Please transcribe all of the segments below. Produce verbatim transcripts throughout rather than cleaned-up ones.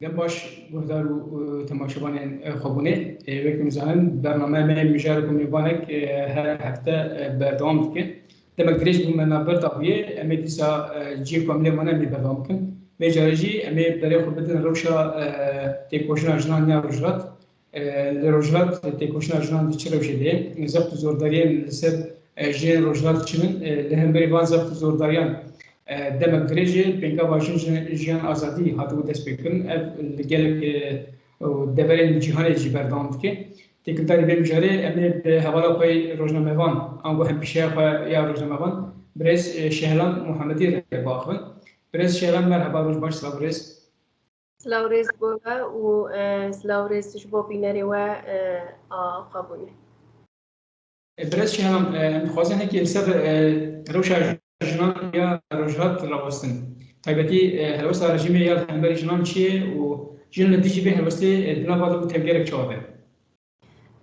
Dem baş guhdar û, û temaşevanên, e, xwebûnê. E, wek em zanin, bername me mijarek û mêvanek, e, her hefte, e, berdewam dike. Demek dirêj bû me navber dabûye, em ê dîsa, e, cihê ku em lê mane em ê berdewam bikin. Vê carê jî em ê berê xwe bidin rewşa, e, têkoşîna jinan ya Rojhilat. E, li Rojhilat têkoşîna jinan di çi rewşê de ye? Zext û zordariyên li ser, e, jinên Rojhilat çi ne? E, li hemberî van zext û zordariyan, e, demek dirêj e, pêngava jin, jin, jiyan azadî hatibû destpêkirin. Ev li gelek, e, û deverên cîhanê jî berdewam dike. Têkildarî vê mijarê em ê bi hevala xwe yê rojnamevan, ango hempîşeya xwe ya rojnamevan, birêz, e, Şehlan Muhamedî re biaxivin. Birêz Şehlan, merheba, roj baş, silav rêz. Silav rêz bo we û, e, silav rêz ji bo bînerê we, e, a xwebûnê. E, Birêz Şehlan, e, em dixwazin hekî li ser, e, rewşa jinan ya Rojhilat rawestin. Taybetî, e, helwesta rejîmê ya li hemberî jinan çi ye û jin li dijî vê helwestê, e, di nava li tevgerek çawa de?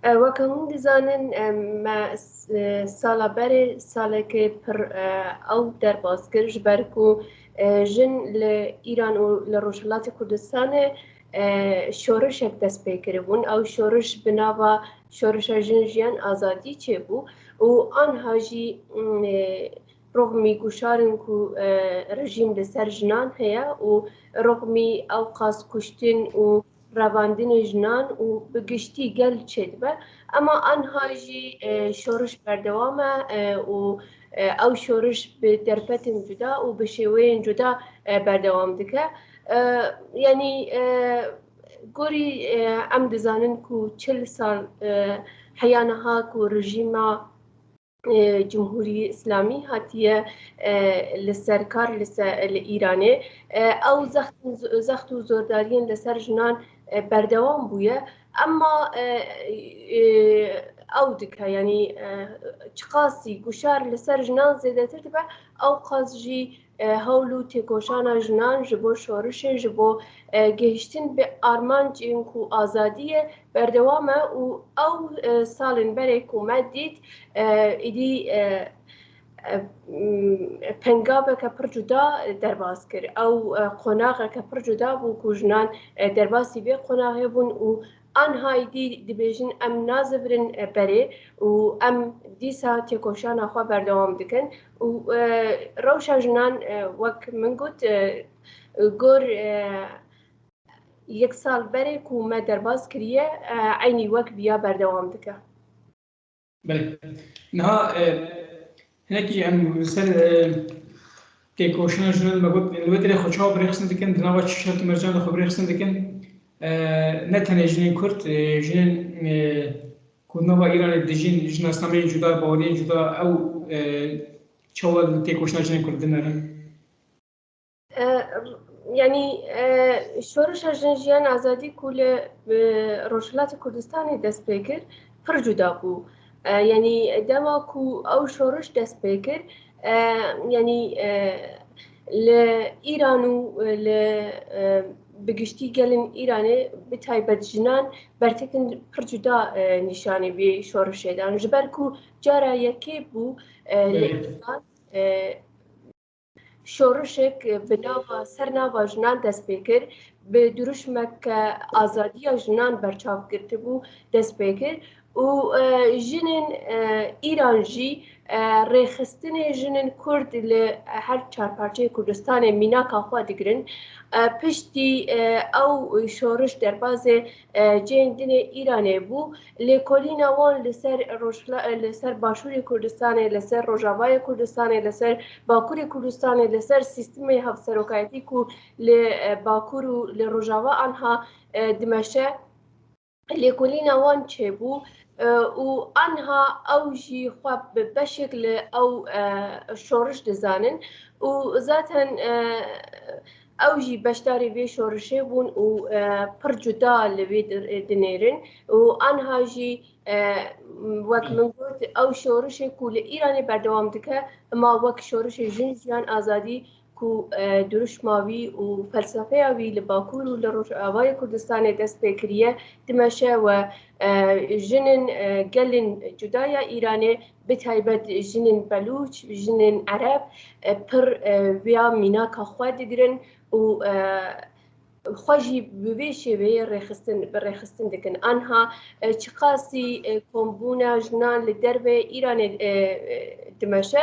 E, weke hûn dizanin, e, me s-, e, sala berê salekê pir, e, ew derbas kir, ji ber ku, e, jin li Îran û li Rojhilatê Kurdistanê, e, şorişek dest pê kiribûn. Ew şoriş bi nava Şorişa Jin Jiyan Azadî çêbû û anha jî, m, e, rixmî guşarin ku, e, rejîm li ser jinan heye û rixmî ew qas kuştin û revandinê jinan û bi giştî gel çêdibe. Ema anha jî, e, şoriş berdewam e, e, û, e, ew şoriş bi derfetên cuda û bi şêweyên cuda, e, berdewam dike. E, yanî, e, gorî, e, em dizanin ku çil sal, e, heya niha ku rejîma e, Cumhurî Îslamî hatiye, e, li ser kar li se-, li Îranê. E, ew zext û z-, zext û zordariyên li ser jinan, e, berdewam bûye. Ema, e, e, ew dike, yanî, e, çiqasî guşar li ser jinan zêdetir dibe, ew qas jî e, hewl û têkoşana jinan ji bo şorişê, ji bo, e, gihiştin bi armancên ku azadî ye, berdewam e û ew, e, salên berê ku me dît, e, îdî, e, e, m, pengaveke pir cuda derbas kir. Ew, e, qonaxeke pir cuda bû ku jinan, e, derbasî vê qonaxê bûn û anha îdî dibêjin em nazivirin, e, berê û em dîsa têkoşana xwe berdewam dikin û, e, rewşa jinan, e, wek min got, e, gor, e, yek sal berê ku me derbas kiriye, e, eynî wek viya berdewam dike. Belê. Niha, e, hinekî em li ser, e, têkoşîna jinan me got, li wê derê xwe çawa bi rêxistin dikin, di nava çi şert û mercan de xwe bi rêxistin dikin. E, ne tenê jinên Kurd, e, jinên, e, ku nava Îranê dijîn, ji nasnameyên cuda, baweriyên cuda, ew, e, çawa li têkoşîna jinên Kurd dinerin? E, yanî, e, şorişa Jin Jiyan Azadî ku li, e, Rojhilatê Kurdistanê dest pê kir, pir cuda bû. E, yanî dema ku ew şoriş dest pê kir, e, yanî, e, li Îran û, e, li, e, bi giştî gelên Îranê, bi taybet jinan, bertekên pir cuda, e, nîşanî vê şorişê dan. Ji ber ku cara yekê bû, e, li Belê. Îran, e, şorişek bi nava, ser nava jinan dest pê kir, bi dirûşmeke azadiya jinan berçav girtibû dest pê kir û, e, jinên, e, Îran jî, e, rêxistinê jinên Kurd li her çar parçeyê Kurdistanê mînaka xwe digirin. E, piştî, e, ew şoriş derbazê, e, cihên din ê Îranê bû. Lêkolîna wan li ser rojhila-, li ser Başûrê Kurdistanê, li ser Rojavayê Kurdistanê, li ser Bakurê Kurdistanê, li ser sîstemê hevserokayetî ku li, e, Bakur û li Rojava anha, e, dimeşe, lêkolîna wan çêbû, e, û anha ew jî xwe bi beşek li ew, e, şoriş dizanin û zaten, e, ew jî beşdarî vê şorişê bûn û, e, pir cuda li vê di-, dinêrin û anha jî, e, wek min got, ew şorişê ku li Îranê berdewam dike, ima wek şorişê Jin Jiyan Azadî ku, e, dirûşma wî û felsefeya wî li Bakur û li Rojavayê Kurdistanê dest pê kiriye, dimeşe we, e, jinên, e, gelên cuda ya Îranê, bi taybet jinên Belûç, jinên Ereb, e, pir, e, viya mînaka xwe digirin û, e, xwe jî bi vê şêweyê rêxistin, bi rêxistin dikin. Anha, e, çiqasî, e, kombûna jinan li dervê Îranê, e, e, dimeşe,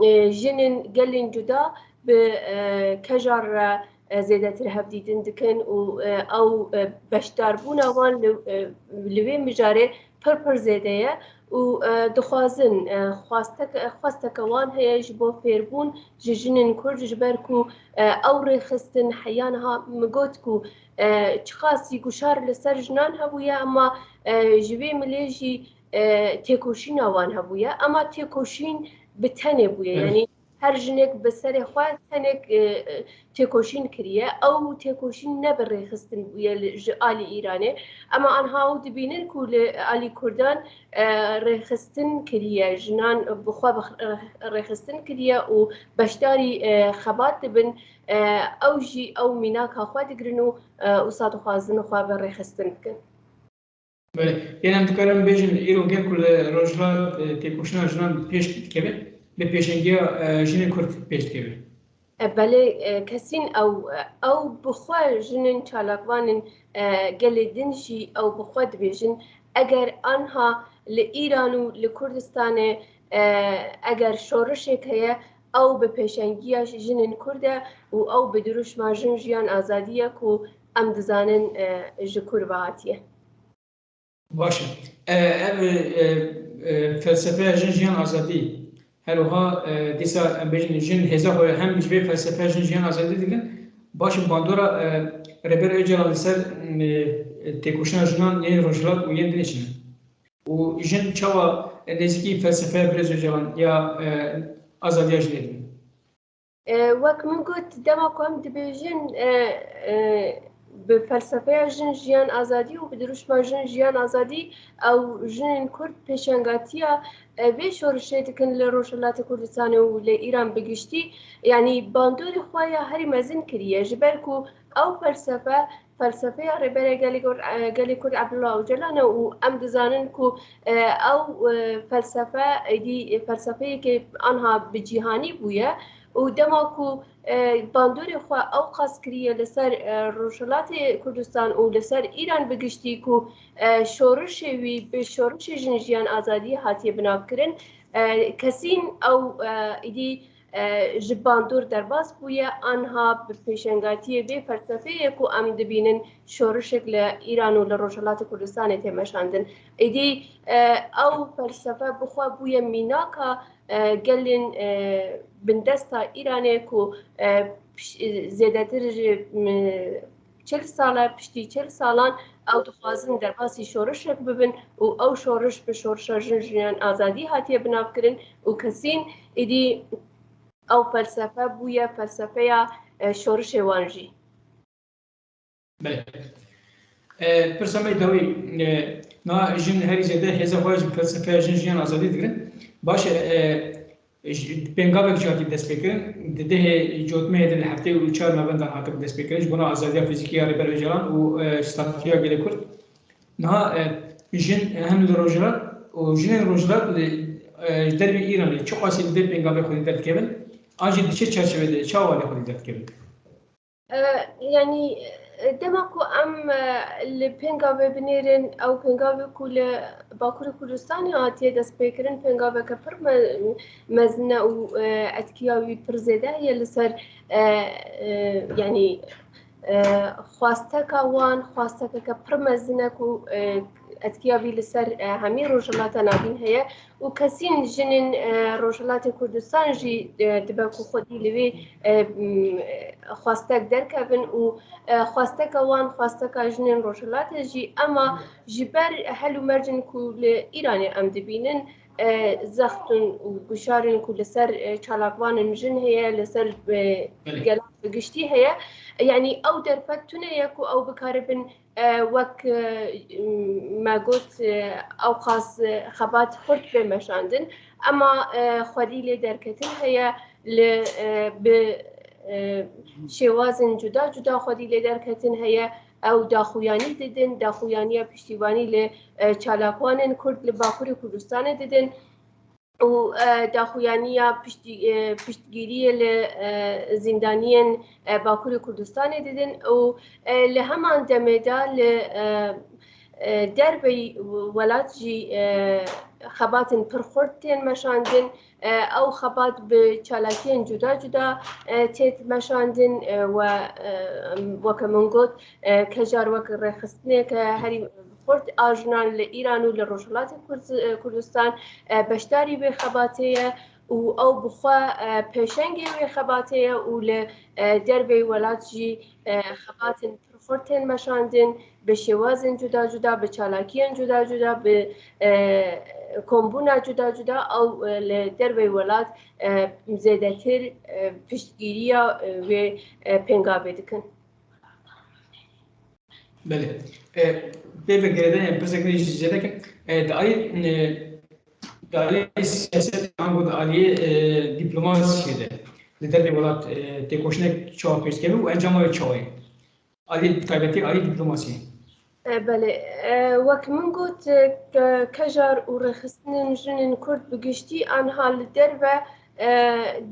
e, jinên gelên cuda bi, e, kejan re, e, zêdetir hevdîtin dikin û, e, ew, e, beşdarbûna wan li, e, li vê mijarê pir pir zêde ye û, e, dixwazin, e, xwasteke, xwesteke wan heye ji bo fêrbûn ji jinên Kurd, ji ber ku, e, ew rêxistin heya niha min got ku, e, çiqasî guşar li ser jinan hebûye, ema, e, ji vê milê jî, e, têkoşîna wan hebûye, ema têkoşîn bi tenê bûye. Evet. Yanî her jinek bi serê xwe tenek, e, e, têkoşîn kiriye. Ew têkoşîn ne bi rêxistin bûye li, ji alî Îranê. Ema anha ew dibînin ku li alî Kurdan, e, rêxistin kiriye. Jinan bi xwe bi, e, rêxistin kiriye û beşdarî, e, xebat dibin. E, ew jî ew mînaka xwe digirin û, e, wisa dixwazin xwe bi rêxistin bikin. Belê. Yanî em dikarin bêjin, îro gel ku li Rojhilat, e, têkoşîna jinan pêş dikeve, bi pêşengiya, e, jinên Kurd pêş dikeve. E, belê, e, kesîn ew, e, ew bi xwe jinên çalakvanên, e, gelê din jî ew bi xwe dibêjin, eger anha li Îran û li Kurdistanê, e, eger şorişek heye, ew bi pêşengiya jinên Kurd e û ew bi dirûşma Jin Jiyan Azadî ye ku em dizanin, e, ji kur ve hatiye. Baş e. E, ev, e, e, felsefeya Jin Jiyan Azadî, her wiha, e, dîsa em bêjin jin hêza xwe hem ji vê felsefeya Jin Jiyan Azadî dikin. Baş e, bandora, e, Rêber Ocalan li ser, e, têkoşîna jinan yên Rojhilat û yên dinê çi ne? Û jin çawa nêzîkî felsefeya Birêz Ocalan ya, e, azadiya jinê dibin? E, wek min got, dema ku em dibêjin, e, e, bi felsefeya Jin Jiyan Azadî û bi dirûşma Jin Jiyan Azadî, ew jinên Kurd pêşengatiya, e, vê şorişê dikin li Rojhilatê Kurdistanê û li Îran bi giştî. Yanî bandorê xwe ya herî mezin kiriye, ji ber ku ew felsefe, felsefeya Rêberê Gelê Kurd, e, Gelê Kurd Abdullah Ocalan e û em dizanin ku, e, ew, e, felsefe êdî felsefeyeke anha bi cîhanî bûye û dema ku, e, bandorê xwe ew qas kiriye li ser, e, Rojhilatê Kurdistan û li ser Îran bi giştî ku, e, şorişê wî bi şorişê Jin Jiyan Azadî hatiye binavkirin, e, kesîn ew, e, êdî e, ji bandor derbas bûye, anha bi pêşengatiyê vê felsefeyê ku em dibînin şorişek li Îran û li Rojhilatê Kurdistanê tê meşandin. Êdî, e, ew felsefe bi xwe bûye mînaka, e, gelên, e, bindesta Îranê ku, e, piş-, zêdetir ji, m-, çil sal e, piştî çil salan ew dixwazin derbasî şorişek bibin û ew şoriş bi şorişa Jin Jiyan Azadî hatiye binavkirin û kesîn êdî ew felsefe bûye felsefeya, e, şorişê wan jî. Belê. E, pirsa me dawî, e, niha jin herî zêde hêza xwe ji felsefeya Jin Jiyan Azadî digirin. Baş e, e, ji, pêngavek jî hatî destpêkirin. Di dehê cotmehê de li heftê û çar navendan hatibû destpêkirin. Ji bona azadiya fîzîkî ya Rêber Ocalan û, e, statûya gelê Kurd. Niha, e, jin hem li Rojhilat û jinên Rojhilat li, e, ji dervê Îranê çiqasî li vê pêngavê xwedî derdikevin? An jî di çi çerçevê de, çawa li xwedî derdikevin? E, yanî, e, dema ku em, e, li pêngavê binêrin, ew pêngavê ku li Bakurê Kurdistanê hatiye destpêkirin, pêngaveke pir me-, mezin e û, e, etkiya wî pir zêde heye li ser, e, e, yanî, e, xwasteka wan, xwastekeke pir mezin e ku, e, etkiya wî li ser, e, hemî Rojhilata Navîn heye û kesîn jinên, e, Rojhilatê Kurdistan jî, e, dibe ku xwedî li vê, e, m, xwastek derkevin û, e, xwasteka wan, xwasteka jinên Rojhilatê jî, ema ji ber hel û mercên ku li Îranê em dibînin, e, zextun û guşarên ku li ser, e, çalakvanên jin heye, li ser, e, Belê. Gelan bi giştî heye. Yanî ew derfet tune ye ku ew bikaribin, e, wek, e, me got, e, ewqas, e, xebat xurt bê meşandin. Ema, e, xwedî lê derketin heye, li, e, bi, e, şêwazên cuda cuda xwedî lê derketin heye. Ew daxuyanî didin, daxuyaniya piştîvanî li, e, çalakvanên Kurd li Bakurê Kurdistanê didin. û, e, daxuyaniya piştî-, e, piştgiriyê li, e, zîndaniyên, e, Bakurê Kurdistanê didin û, e, li heman demê de li, e, e, derveyî welat jî, e, xebatên pir xurt tên meşandin. E, ew xebat bi çalakiyên cuda cuda, e, tê meşandin, e, we, e, weke min got, e, kejar wek rêxistineke herî xurt a jinan li Îran û li Rojhilatê Kurd-, e, Kurdistan, e, beşdarî vê xebatê ye û ew bi xwe, e, pêşengê wê xebatê ye û li, e, derveyî welat jî, e, xebatên pir xurt tên meşandin, bi şêwazên cuda cuda, bi çalakiyên cuda cuda, bi, e, kombûna cuda cuda, ew, e, li derveyî welat, e, zêdetir, e, piştgiriya, e, wê, e, pêngavê dikin. Belê. E, pê ve girêdayî pirsek din jî zêde ke, e, di alî, e, di alî siyaset, ango di alî, e, dîplomasiyê de li dervê welat, e, têkoşînek çawa pêş dikeve û encama wê çawa ye? Alî, bi taybetî alî dîplomasiyê. E, belê. E, wek min got, e, ke-, kejar û rêxistinên jinên Kurd bi giştî anha li derve, e,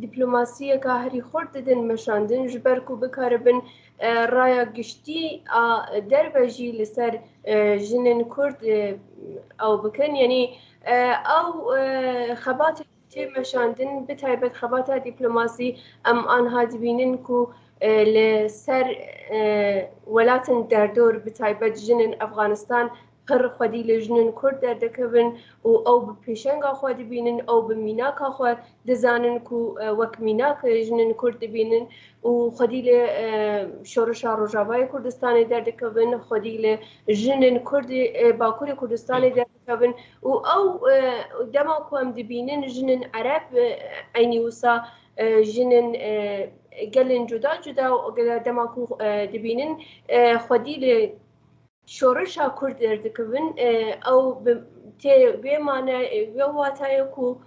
dîplomasiyeka herî xurt didin meşandin, ji ber ku bikaribin, e, raya giştî a derve jî li ser, e, jinên Kurd, e, ew bikin. Yanî, e, ew, e, xebatê tê meşandin, bi taybet xebata dîplomasî, em anha dibînin ku, e, li ser, e, welatên derdor, bi taybet jinên Efxanistan, pir xwedî li jinên Kurd derdikevin û ew bi pêşenga xwe dibînin, ew bi mînaka xwe dizanin ku, e, wek mînak jinên Kurd dibînin û xwedî li, e, şorişa Rojavayê Kurdistanê derdikevin, xwedî li jinên Kurd ê, e, Bakurê Kurdistanê derdikevin û ew, e, dema ku em dibînin jinên Ereb, e, eynî wisa, e, jinên, e, gelên cuda cuda û dema ku, e, dibînin, e, xwedî li şorişa Kurd derdikevin, e, ew bi, tê vê mane, e, vê watayê ku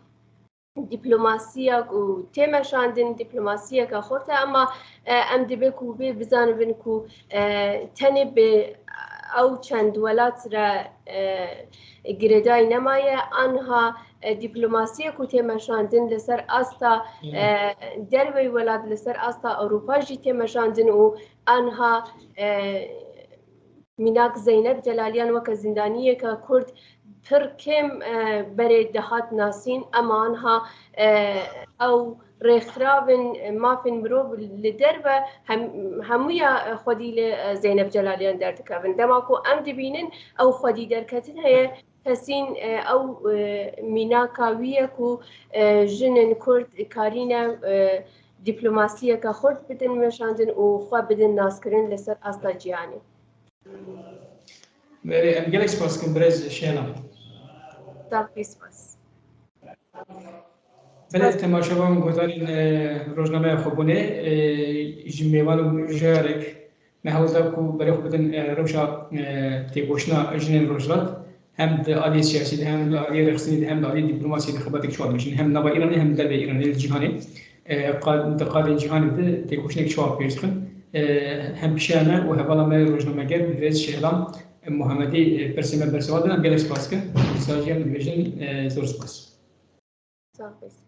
dîplomasiya ku tê meşandin, dîplomasiyeke xurt e, ama, e, em dibe ku bê bizanibin ku, e, tenê bi ew çend welat re, e, girêdayî nemaye, anha, e, dîplomasiyê ku tê meşandin li ser asta, Hmm. e, derveyî welat, li ser asta Ewropa jî tê meşandin û anha, e, mînak Zeynep Celaliyan weke zîndaniyeke Kurd pir kêm, e, berê dihat nasîn, ema anha, e, ew rêkxiravên, e, mafên mirov li derve hem-, hemûya, e, xwedî li, e, Zeynep Celaliyan derdikevin. Dema ku em dibînin ew xwedî derketin heye, kesîn, e, ew, e, mînaka wî ye ku, e, jinên Kurd karîne, e, dîplomasiyeke xurt bidin meşandin û xwe bidin naskirin li ser asta cîhanê. Belê, em gelek spas dikin birêz Şehla. Zaf spas. Belê, temaşevan guhdarên, e, rojnameya Xwebûnê, e, ji mêvan û mijarek me hewl da ku berê xwe bidin, e, rewşa, e, têkoşîna jinên Rojhilat, hem di aliyê siyasî de, hem di aliyê rêxistinî de, hem di aliyê dîplomasiyê de xebatek çawa dibêjin, hem nava Îranê, hem derveyî Îranê, li cîhanê, e, qa-, di qadên cîhanê de têkoşînek çawa pêş dixin. E, hemkişeya me û hevala me rojnameger, birêz Şehla Muhamedî, e, pirsê me bersiva didin, em gelek spas dikin. Dîsa jî em dibêjin, e, zor spas. Sağ ol.